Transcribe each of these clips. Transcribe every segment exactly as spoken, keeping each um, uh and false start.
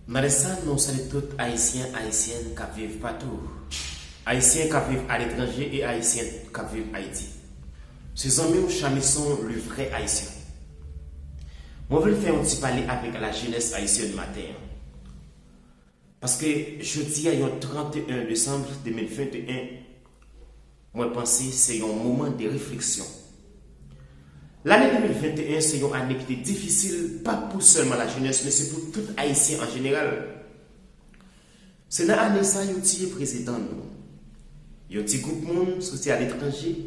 Nan lè sa, nou salye tout Ayisyen, Ayisyèn k ap viv patou. Ayisyen k ap viv aletranje e Ayisyen k ap viv Ayiti. Se zanmi w Chamison, le vrai Haïtien. Mwen vle fè yon ti pale avèk lajenès ayisyèn maten an. Paske jodi a, yon trannteyen desanm de mil venteyen, mwen panse se yon moman de refleksyon. Lane de mil venteyen se yon ane ki te difisil, pa pou sèlman lajenès, men se pou tout Ayisyen an jeneral. Se nan ane sa yo tiye prezidan nou. Yon ti gwoup moun soti aletranje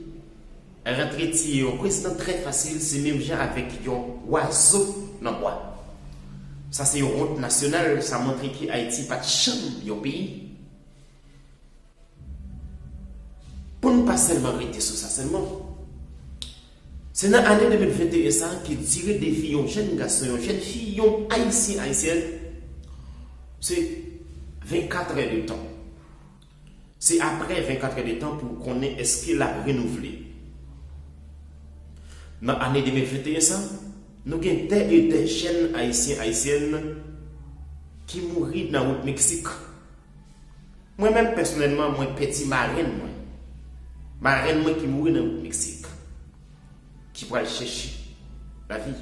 rantre tiye yon prezidan trè fasil, se menm jan avèk yon wazo nan bwa. Sa se yon wont nasyonal, sa montre ke Ayiti pa t janm yon peyi. Pou n pa sèlman rete sou sa sèlman, se nan ane de mil venteyen sa ke dire de vi yon jèn gason, yon jèn fi, yon Ayisyen, Ayisyèn, se vennkat è de tan. Se apre vennkat è de tan pou w konnen èske l ap renouvle. Nan ane de mil venteyen sa, nou gen dè e dè jèn Ayisyen, Ayisyèn ki mouri nan wout Meksik. Mwen menm, pèsonèlman, mwen pèdi marenn mwen. Marenn mwen ki mouri nan wout Meksik, ki pral chèche lavi.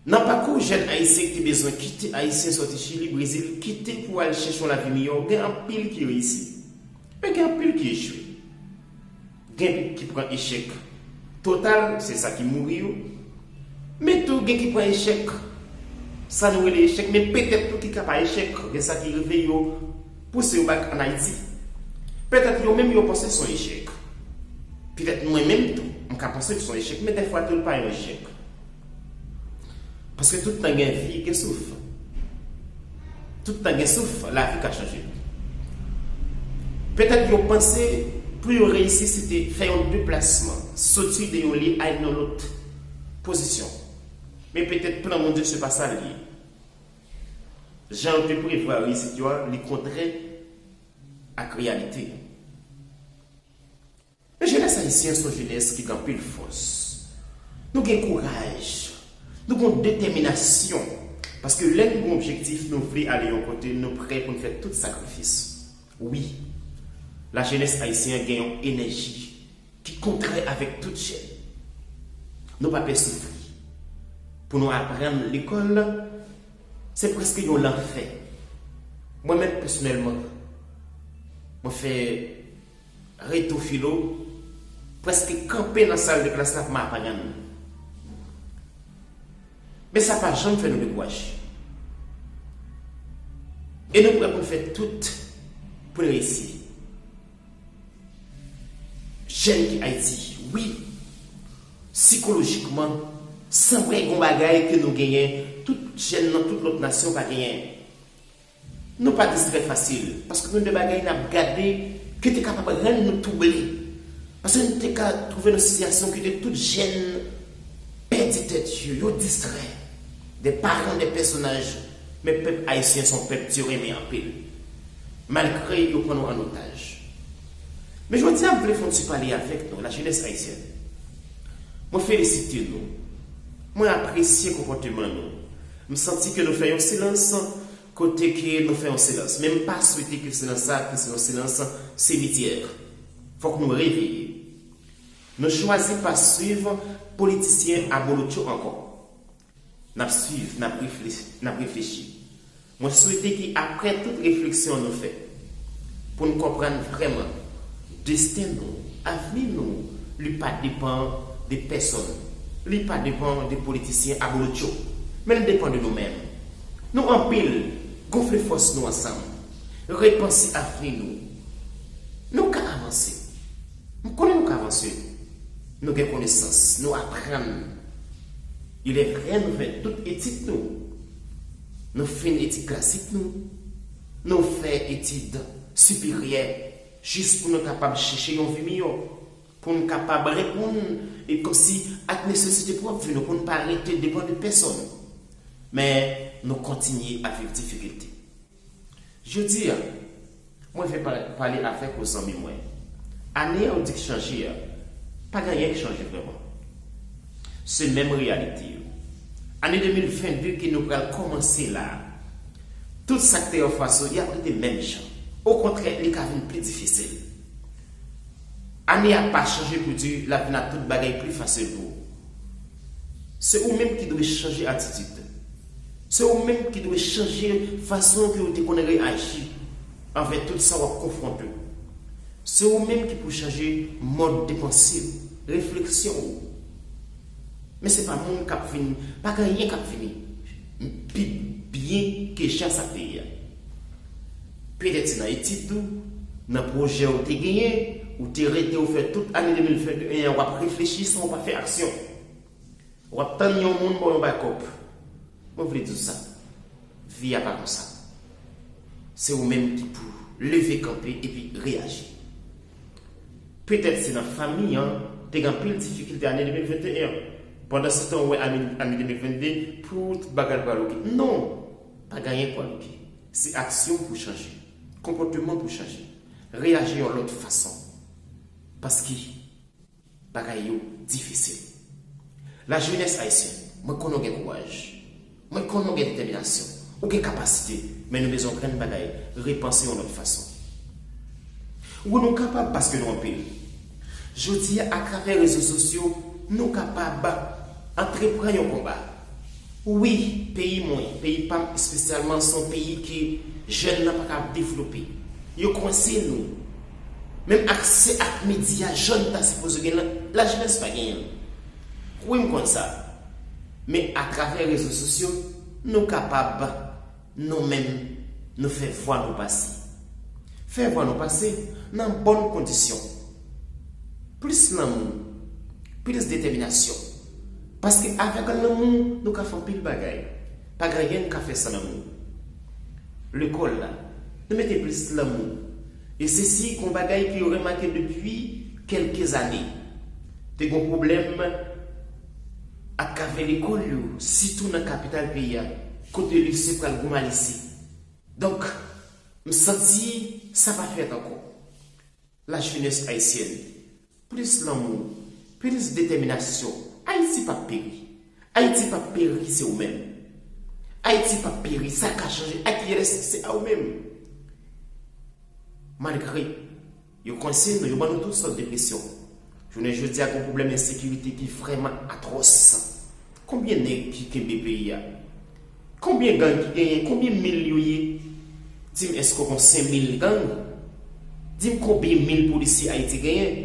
Nan pakou jèn Ayisyen ki te bezwen kite, Ayisyen sòti Chili, Brezil, kite pou al chèche yon lavi miyò, gen anpil ki reyisi, men gen anpil ki echwe. Gen ki pran echèk total, se sa ki mouri yo. Men tou, gen ki pran echèk, sa nou rele echèk, men petèt tou ki ka pa echèk, gen sa ki rive yo pouse yo bak ann Ayiti. Petèt yo menm yo panse se yon echèk. Petèt mwen menm tou, m ka panse m se yon echèk, men dèfwa tou l pa yon echèk. Paske tout tan gen vi, gen souf. Tout tan gen souf, lavi ka chanje. Petèt yo panse pou yo reyisi, se te fè yon deplasman, soti de yon lye al nan lòt pozisyon. Men petèt plan Bondye se pa sa l ye. Jan yo te prevwa reyisit yo a, li kontrè ak reyalite. Men jenès ayisyen se yon jenès ki gen anpil fòs. Nou gen kouraj. Nou gen yon detèminasyon. Paske lè nou gen yon objektif, nou vle ale yon kote, nou prè pou n fè tout sakrifis. Wi, lajenès ayisyen an gen yon enèji ki kontrè avèk tout jèn. Nou pa pè soufri. Pou nou aprann lekòl, se prèske yon lanfè. Mwen menm, pèsonèlman, mwen fè reto filo, prèske kanpe nan sal de klas la pou m aprann. Men sa pa janm fè nou dekouraje. E nou prè pou n fè tout pou n reyisi. Jèn ki Ayiti, wi, sikolojikman, sanble gen yon bagay ke nou genyen, tout jèn nan tout lòt nasyon pa genyen. Nou pa distrè fasil, paske gen de bagay n ap gade ki te kapab rann nou twouble. Paske nou te ka twouve nan sitiyasyon kote tout jèn pèdi tèt yo, yo distrè. De paran, de pèsonaj, men pèp ayisyen se yon pèp Dye renmen anpil, malgre yo pran nou an otaj. Men jodi a, m vle fè yon ti pale avèk nou, lajenès ayisyèn. Mwen felisite nou. Mwen apresye konpòteman nou. M santi ke nou fè yon silans kote ke nou fè yon silans. Men m pa swete ke silans sa, ke se yon silans simityè. Fòk nou reveye. Nou chwazi pa swiv politisyen abolotcho ankò. N ap swiv, n ap refle-, n ap reflechi. Mwen swete ke apre tout refleksyon nou fè, pou n konprann vrèman desten nou, avni nou, li pa depann de pèsonn, li pa depann de politisyen abolotcho, men l depann de nou menm. Nou anpil, gonfle fòs nou ansanm, repanse avni nou. Nou ka avanse. M konnen nou ka avanse. Nou gen konesans, nou aprann. Il est vrai, nou fè tout etid nou. Nou fin etid klasik nou. Nou fè etid siperyè jis pou nou kapab chèche yon vi miyò, pou nou kapab reponn e kòmsi ak nesesite pwòp vi nou, pou nou pa rete depann de pèsonn. Men nou kontinye ap viv difikilte. Jodi a, mwen vle pa-, pale avèk ou, zanmi mwen. Ane a ou di k chanje a, pa gen anyen k chanje vrèman. Se menm reyalite yo. Ane de mil vennde ke nou pral kòmanse la, tout sa k te yon fason, y ap rete menm jan. Okontrè, li ka vin pli difisil. Ane a pa chanje pou di l ap vin ak tout bagay pli fasil pou ou. Se ou menm ki dwe chanje atitid. Se ou menm ki dwe chanje fason ke ou te konn reyaji anvè tout sa w ap konfwonte. Se ou menm ki pou chanje mòd de panse w, refleksyon ou. Men se pa moun k ap vin, pa gen anyen k ap vini pi byen ke jan sa te ye a. Petèt se nan etid ou, nan pwojè ou te genyen, ou te rete ou fè tout ane de mil vennde en an w ap reflechi san ou pa fè aksyon. W ap tann yon moun ba w yon bakòp. Mwen vle di w sa. Vi a pa konsa. Se ou menm ki pou leve kanpe epi reyaji. Petèt se nan fanmi an, te gen anpil difikilte ane de mil vennde en an. Pandan se tan ou wè ane, ane de mil vennde pou tout bagay pral oke. Non! Pa gen anyen pral oke. Se aksyon pou chanje. Konpòteman pou chanje. Reyaji yon lòt fason. Paske bagay yo difisil. La jeunesse haïtienne, mwen konnen w gen kouraj. Mwen konnen w gen detèminasyon. Ou gen kapasite, men nou bezwen yon grenn bagay, repanse yon lòt fason. Wi, nou kapab paske nou anpil. Jodi a, atravè rezo sosyo, nou kapab antreprann yon konba. Wi, peyi mwen, peyi pa m espesyalman, se yon peyi ke jèn nan pa ka devlope. Yo kwense nou. Menm aksè ak medya jèn ta sipoze gen la, lajenès pa genyen l. Wi, m konn sa. Men atravè rezo sosyo, nou kapab, nou menm, nou fè vwa nou pase. Fè vwa nou pase nan bòn kondisyon. Plis lanmou, plis detèminasyon. Paske avèk lanmou, nou ka fè anpil bagay. Pa gen anyen nou ka fè san lanmou. Lekòl la, nou mete plis lanmou. E sesi, yon bagay ke yo remake depi kèlke zane. Te gen pwoblèm atravè lekòl yo, sitou nan kapital peyi a, kote lise pral goumen lise. Donk, m santi sa pa fèt ankò. La jeunesse haïtienne, plis lanmou, plis detèminasyon. Ayiti p ap peri. Ayiti p ap peri, se ou menm. Ayiti p ap peri, sa ka chanje. Akiyès, se a ou menm. Malgre yo kwense nou, yo ban nou tout sòt de presyon. Jounen jodi a, gen yon pwoblèm ensekirite ki vrèman atwòs. Konbyen nèg ki kenbe peyi a? Konbyen gang ki genyen? Konbyen mil yo ye? Di m, èske w konn senk mil gang? Di m konbyen mil polisye Ayiti genyen?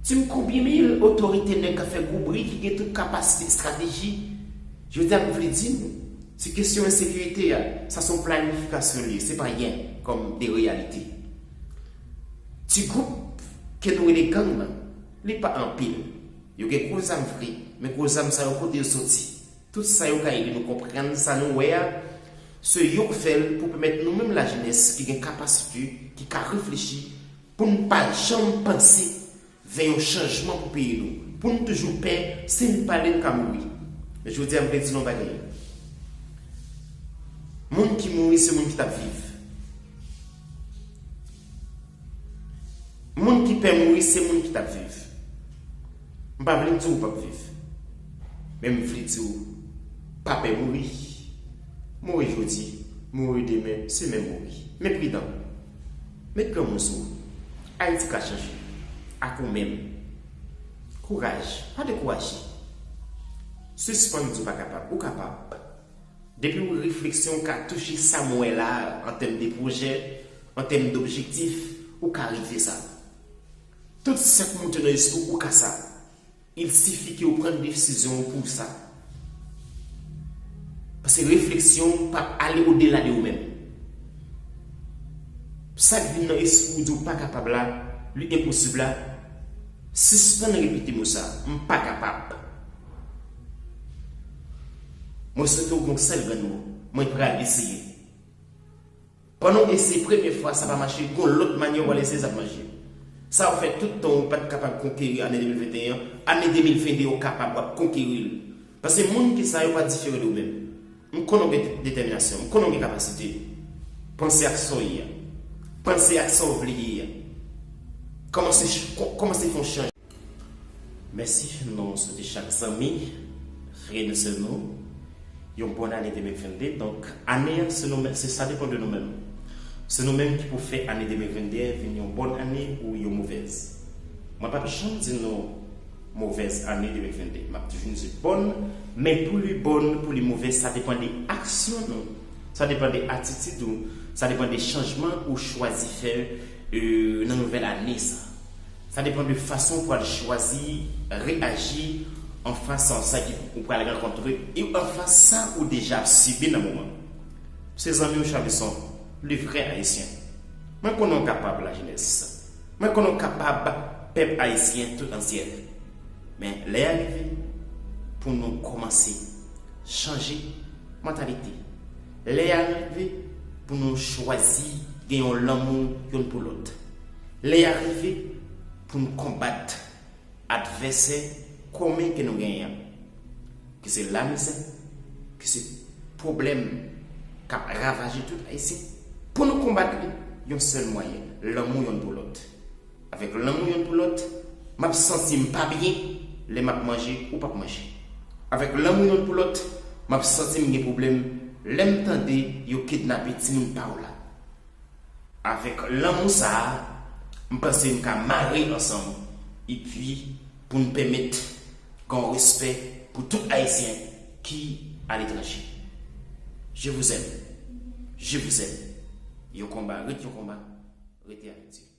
Di m konbyen mil otorite nèg k ap fè gwo bri ki gen tout kapasite, estrateji? Jodi a, m vle di nou, se kesyon ensekirite a, sa se yon planifikasyon li ye, se pa anyen kòm de reyalite. Ti gwoup ke nou rele gang nan, li pa anpil. Yo gen gwo zam vre, men gwo zam sa yo kote yo soti? Tout sa yo ka ede nou konprann sa nou wè a, se yo k fè l pou pèmèt nou menm lajenès ki gen kapasite, ki ka reflechi, pou n pa janm panse vè yon chanjman pou peyi nou, pou n toujou pè, si n pale n ka mouri. Men jodi a m vle di nou yon bagay. Moun ki mouri se moun ki t ap viv. Moun ki pè mouri se moun ki t ap viv. M pa vle di w w p ap viv. Men m vle di w, pa pè mouri. Mouri jodi, mouri demen, se menm mouri. Men pridan. Met granmoun sou ou. Ayiti ka chanje. Ak ou menm. Kouraj, pa dekouraje. Sispann di w pa kapab, ou kapab. Depi w refleksyon w ka touche sa m wè la a, an tèm de pwojè, an tèm d objektif, ou ka rive sa. Tout sa k monte nan lespri w, ou ka sa. Il sifi ke w pran desizyon w pou sa. Paske refleksyon w p ap ale odela de ou menm. Sa k vin nan espri w di w pa kapab la, li enposib la, sispann repete mo sa, m pa kapab. Mwen swete w gen yon sèl grenn mo, mwen pral eseye. Pandan w eseye premye fwa sa pa mache, gen yon lòt manyè w pral eseye sa p mache. Sa w fè tout tan w pa t kapab konkeri ane de mil vennde en an, ane de mil vennde w kapab, w ap konkeri l. Paske moun ki sa yo pa diferan de ou menm. M konnen w gen detèminasyon, m konnen w gen kapasite. Panse ak sa w ye a. Panse ak sa w vle ye a. Kòmanse, kòmanse fè yon chanjman. Mèsi, nou swete chak zanmi, frè nou, sè nou, Yon bòn ane de mil vennde. Donk, ane an, se nou menm, se, sa depann de nou menm. Se nou menm ki pou fè ane de mil vennde a vin yon bòn ane ou yon movèz. Mwen p ap janm di nou movèz ane de mil vennde. M ap toujou di bòn, men pou li bòn, pou li movèz, sa depann de aksyon nou. Sa depann de atitid ou. Sa depann de chanjman ou chwazi fè, euh, nan nouvèl ane sa. Sa depann de fason ou pral chwazi reyaji anfas a sa ki ou pral rankontre e anfas sa ou deja ap sibi nan moman. Se zanmi w Chavison, le vrè Ayisyen. Mwen konnen w kapab, lajenès. Mwen konnen w kapab, pèp ayisyen tout antye. Men lè a rive pou nou kòmanse chanje mantalite. Lè a rive pou nou chwazi gen yon lanmou youn pou lòt. Lè a rive pou nou konbat advèsè komen ke nou genyen an. Ke se lamizè, ke se pwoblèm k ap ravaje tout Ayisyen. Pou nou konbat li, yon sèl mwayen, lanmou youn pou lòt. Avèk lanmou youn pou lòt, m ap santi m pa byen lè m ap manje ou p ap manje. Avèk lanmou youn pou lòt, m ap santi m gen pwoblèm lè m tande yo kidnape timoun pa w la. Avèk lanmou sa a, m panse n ka mare ansanm, epi pou n pèmèt gen yon respè pou tout Ayisyen ki aletranje. Je vous aime. Je vous aime. Yon konba ret yon konba. Rete avèk Dye.